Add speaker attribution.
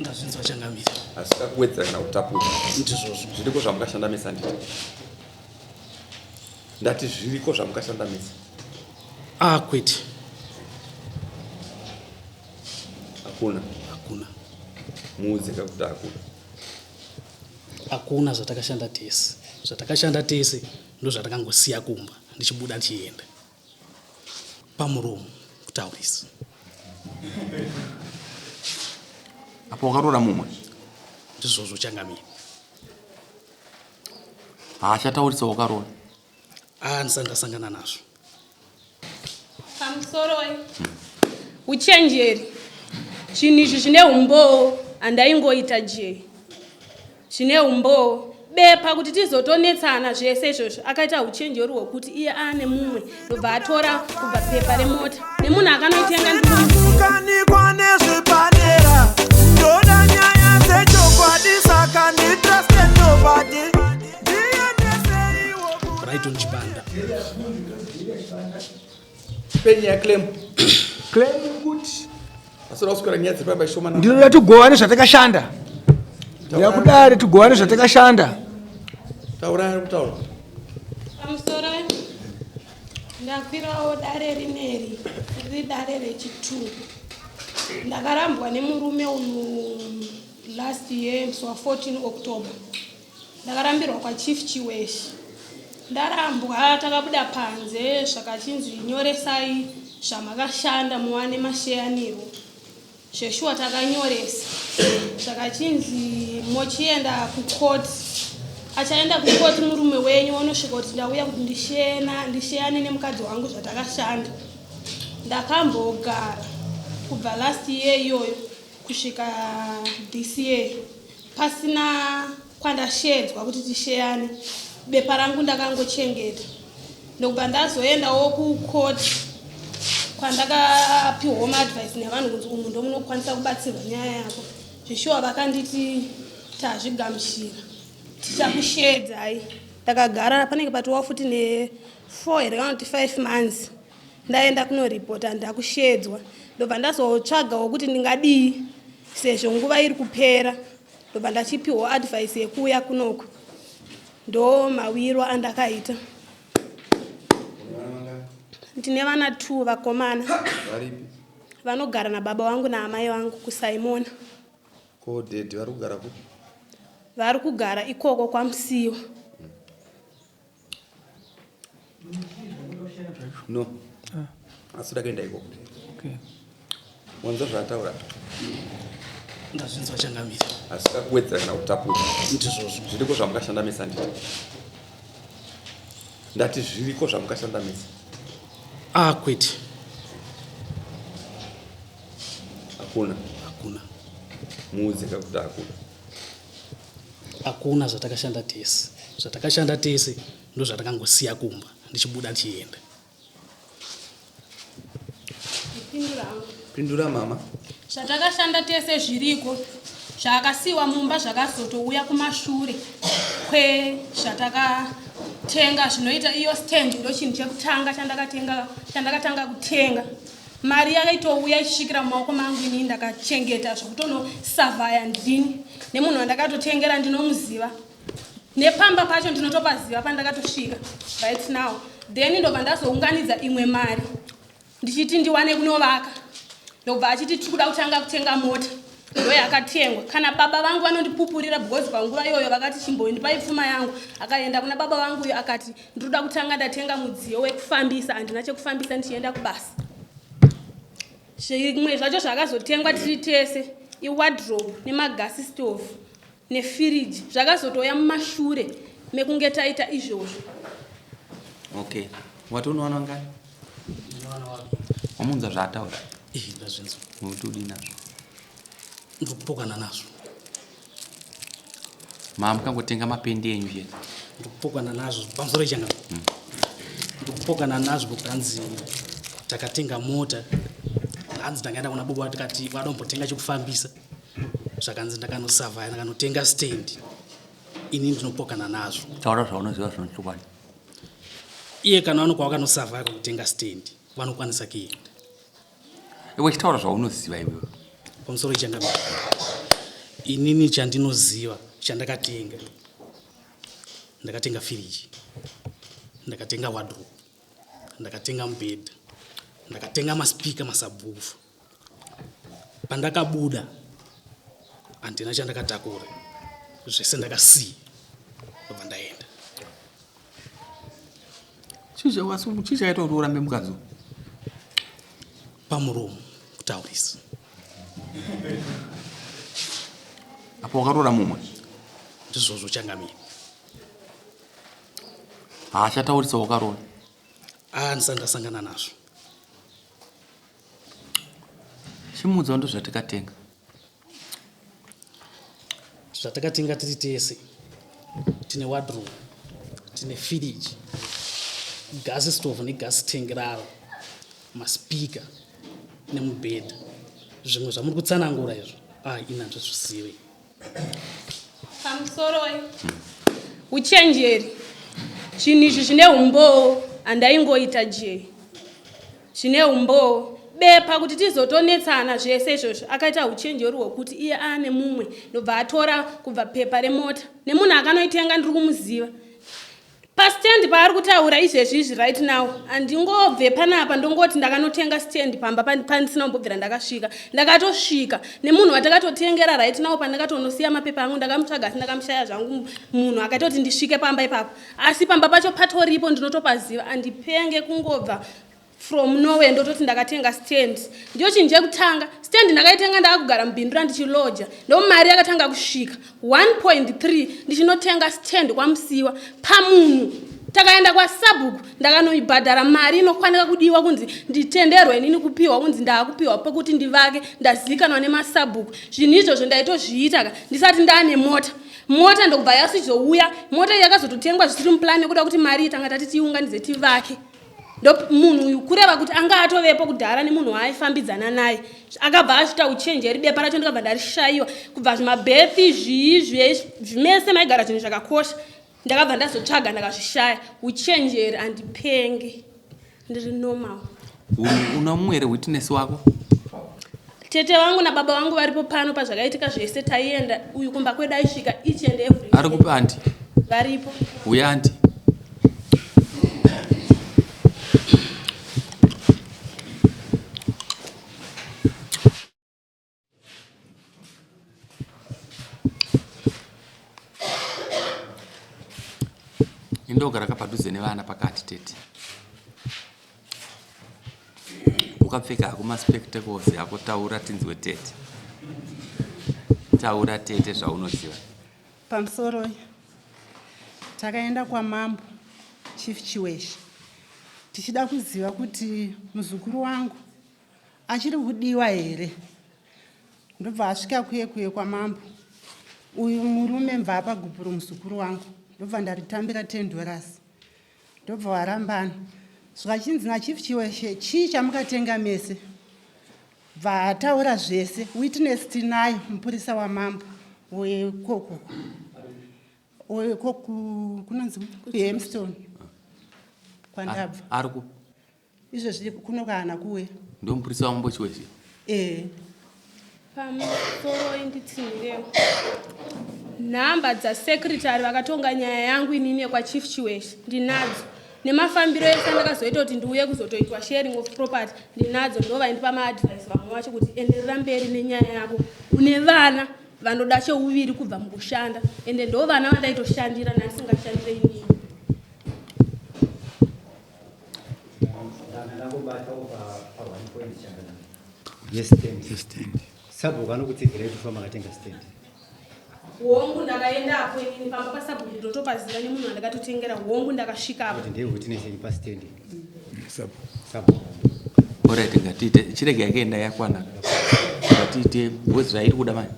Speaker 1: Ndazvinzwa changamire.
Speaker 2: Asi kakuwedzera kana kutapura.
Speaker 1: Ndizvozvo.
Speaker 2: Zviriko zvamukashanda mese handiti? Ndati zviriko zvamukashanda mese.
Speaker 1: Ah, kwete.
Speaker 2: Hakuna.
Speaker 1: Hakuna.
Speaker 2: Muudze kakuti hakuna.
Speaker 1: Hakuna zvatakashanda tese. Zvatakashanda tese ndozvatakangosiya kumba ndichibuda ndichienda. Pamuromo kutaurisa.
Speaker 2: Apo wakaroora mumwe.
Speaker 1: Ndizvozvo changamire.
Speaker 2: Haachataurisa wakaroora.
Speaker 1: Ah, ndisati ndasangana nazvo.
Speaker 3: Pamusoroi. Uchenjeri. Zvinhu izvi zvine umbowo handaingoita jee. Zvine umbowo. Bepa kuti tizotonetsana zvese izvozvo akaita uchenjeri hwekuti iye aane mumwe ndobva atora kubva pepa remota nemunhu akanoitenga
Speaker 4: ndikukanikwa nezvepadera ndoda nyaya dzechokwadi saka nditruste nobody ndiendeseiwo
Speaker 1: Brighton Chibanda.
Speaker 2: Penyaya claim.
Speaker 5: Claim kuti
Speaker 2: Asura kuswera nyaya dziri pamba ishoma.
Speaker 5: Ndinoda tigovane zvatakashanda. Ndinoda kudare tigovane zvatakashanda.
Speaker 2: Taura ari kutaura.
Speaker 3: Pamusoro ndakwirawo dare rineri riri dare rechitu. Ndakarambwa nemurume uyu last year musi wa 14 October. Ndakarambirwa kwaChief Chiweshi. Ndarambwa takabuda panze zvakachinzi nyoresai zvamakashanda muwane masheyanirwo. Zveshuwa takanyoresa zvakachinzi mochienda kucourt. Achaenda kucourt murume wenyu onosvika kuti ndauya kuti ndishena ndisheyane nemukadzi wangu zvatakashanda. Ndakambogara kubva last year iyoyo kusvika this year pasina kwandasheedzwa kuti tisheyane bepa rangu ndakangochengeta ndokubva ndazoendawo kucourt kwandakapihwawo maadvice nevanhu kunzi umu ndomunokwanisa kubatsirwa nyaya yako zvishuwa vakanditi tazvigamuchira tichakusheedzai ndakagara panenge patiwa futi ne four here kana kuti five months Ndaenda kunoripota ndakusheedzwa ndobva ndazotsvagawo kuti ndingadii sezvo nguva iri kupera ndobva ndachipiwawo advice yekuuya kunoku ndo mawiro andakaita. Ndine vana two vakomana vanogara nababa vangu naamai vangu kuSimona.
Speaker 2: Ko daddy vari kugara kupi?
Speaker 3: Vari kugara ikoko kwaMusiwa.
Speaker 2: No. Ah. Asi uda kuenda ikoko. Okay. Wanzwa zvaataura?
Speaker 1: Ndazvinzwa changamire.
Speaker 2: Asi kakuwedzera kana kutapura.
Speaker 1: Ndizvozvo.
Speaker 2: Zviriko zvamukashanda mese handiti? Ndati zviriko zvamukashanda mese.
Speaker 1: Ah, kwete.
Speaker 2: Hakuna.
Speaker 1: Hakuna.
Speaker 2: Muudze kakuti hakuna.
Speaker 1: Hakuna zvatakashanda tese. Zvatakashanda tese ndozvatakangosiya kumba ndichibuda ndichienda.
Speaker 2: Pindura mama.
Speaker 3: Zvatakashanda tese zviriko zvakasiwa mumba zvakazotouya kumashure kwezvatakatenga zvinoita iyo stand ndochinhu chekutanga chandakatenga chandakatanga kutenga Mari yaitouya ichisvikira mumaoko mangu ini ndakachengeta zvekutonosavhaya ndini nemunhu wandakatotengera ndinomuziva nepamba pacho ndinotopaziva pandakatosvika right now then ndobva ndazounganidza imwe mari ndichiti ndiwane kunovaka ndobva achiti tiri kuda kutanga kutenga mota ndoyakatengwa kana baba vangu vanondipupurira because panguva iyoyo vakati chimbondipai pfuma yangu akaenda kuna baba vangu uyo akati ndinoda kutanga ndatenga mudziyo wekufambisa handina chekufambisa ndichienda kubasa zvimwe zvacho zvakazotengwa tiri tese iwardrobe nemagasi stove nefiriji zvakazotouya mumashure mekunge taita izvozvo
Speaker 2: okay wati unowana ngani wamunzwa zvaataura
Speaker 1: ndazvinzwa
Speaker 2: uti udii nazvo
Speaker 1: ndikupokana nazvo
Speaker 2: Maa mukangotenga mapendi enyu chete.
Speaker 1: Ndikupokana nazvo pamusoro ichanga. Mm. Ndikupokana nazvo kuti hanzi takatenga mota. Hanzi ndakaenda kuna baba tikati vadombotenga chekufambisa. Zvakanzi ndakanosavhaya ndakanotenga stand. Ini ndinopokana nazvo.
Speaker 2: Taura zvaunoziva zvinochokwadi.
Speaker 1: Iye kana vanokwa vakanosavhaya kutenga stand vanokwanisa kuenda.
Speaker 2: Iwe chitaura zvaunoziva iwewe.
Speaker 1: Pamusoro ichangamire. Inini chandinoziva chandakatenga, ndakatenga firiji, ndakatenga wardrobe, ndakatenga mubhedha, ndakatenga maspika, masabhufu. Pandakabuda handina chandakatakura, zvese ndakasiya ndobva ndaenda.
Speaker 2: Chii chakaita kuti urambe mukadzi uyu?
Speaker 1: Pamuromo, kutaurisa.
Speaker 2: Apo wakaroora mumwe?
Speaker 1: Ndizvozvo changamire.
Speaker 2: Haachataurisa wakaroora?
Speaker 1: Ah, ndisati ndasangana nazvo.
Speaker 2: Chimuudza ndo zvatikatenga.
Speaker 1: Zvatakatenga tiri tese, tine wardrobe, tine firiji, gas stove negas tank raro, maspeaker nemubhedha. Zvimwe zvamuri kutsanangura izvo, ah, ini handizvizive.
Speaker 3: Pamusoroi uchenjeri, zvinhu izvi zvine umbowo, handaingoita jee, zvine umbowo bepa kuti tizotonetsana zvese izvozvo. Akaita uchenjeri hwokuti iye aane mumwe, ndobva atora kubva pepa remota nemunhu akanoitenga, ndiri kumuziva pastand paari kutaura izvezvi izvi right now. Handingobve panapa ndongoti ndakanotenga stand pamba pandisina kumbobvira ndakasvika. Ndakatosvika nemunhu watakatotengera right now. Pandakatonosiya mapepa angu, ndakamutsvaga asi ndakamushaya zvangu munhu akaita kuti ndisvike pamba ipapo, asi pamba pacho patoripo, ndinotopaziva. Andipenge kungobva from nowhere ndototi ndakatenga stand. Ndiyo chinhu chekutanga. Stand ndakaitenga ndakugara mubhindura ndichiloja, ndo mari yakatanga kusvika 1.3, ndichinotenga stand kwaMusiwa pamunhu. Takaenda kwasabhuku, ndakanoibhadhara mari inokwanika kudiwa kunzi nditenderwe inini kupiwa, kunzi ndaakupiwa pekuti ndivake, ndazivikanwa nemasabhuku. Zvinhu izvozvo ndaitozviita ka ndisati ndaane mota. Mota ndokubva yasizouya. Mota iyi yakazototengwa zvisiri muplani nekuda kuti mari iyi tanga tati tiiunganidze tivake. Ndo munhu uyu, kureva kuti anga atovepo kudhara nemunhu waaifambidzana naye, akabva azvita uchenjeri. Bepa racho ndikabva ndarishayiwa, kubva zvimabhethi zvii zvimese maigara zvinhu zvakakosha, ndakabva ndazotsvaga ndakazvishaya. Uchenjeri, handipenge, ndiri normal.
Speaker 2: Una mumwe here witness wako?
Speaker 3: Tete vangu nababa vangu varipo pano. Pazvakaitika zvese taienda uyu kumba kwedu, aisvika each and every.
Speaker 2: Ari kupi auntie?
Speaker 3: Varipo.
Speaker 2: Uya auntie. Indogara kapadhuze nevana pakati. Tete, ukapfeka hako maspectacles ako, taura tinzwe tete. Taura tete zvaunoziva.
Speaker 6: Pamusoroi, takaenda kwamambo Chief Chiweshe tichida kuziva kuti muzukuru wangu achiri kudiwa here. Ndobva asvika kuye kuye kwamambo uyu murume, mbva apa gupuro muzukuru wangu, ndobva ndaritambira $10, ndobva warambana. Zvikachinzi naChief Chiweshe, chii chamukatenga mese? Bva ataura zvese. Witness tinayo, mupurisa wamambo wekoko weko kunonzi kuHemstone kwandabva.
Speaker 2: Ari kupi?
Speaker 6: Izvezvi kuno kana kuuya.
Speaker 2: Ndo mupurisa wamambo Chiweshe?
Speaker 6: Ee.
Speaker 3: Pamusoro, inditsinhirewo nhamba dzasecretary vakatonga nyaya yangu inini yekwaChief Chiweshe ndinadzo, nemafambiro ese andakazoita kuti ndiuye kuzotoitwa sharing of property ndinadzo. Ndo vaindipa maadvice vamwe vacho kuti enderera mberi nenyaya yako, une vana vanoda cheuviri kubva mukushanda, ende ndo vana vandaitoshandira ndandisingashandire inini.
Speaker 7: Ndangobatawo pa one point changanana yestand.
Speaker 5: Stand.
Speaker 7: Sabhuku anokutsigirai kufa makatenga stand?
Speaker 3: Hongu, ndakaendapo inini pamba pasabhuku, ndotopaziva nemunhu wandakatotengera. Hongu, ndakasvikapo.
Speaker 7: Kuti ndiye witness yenyu pastand?
Speaker 5: Sabhuku.
Speaker 7: Sabhuku.
Speaker 2: Alright, ngatiite, chirege yakaenda yakwana. Ngatiite because zvairi kuda manje.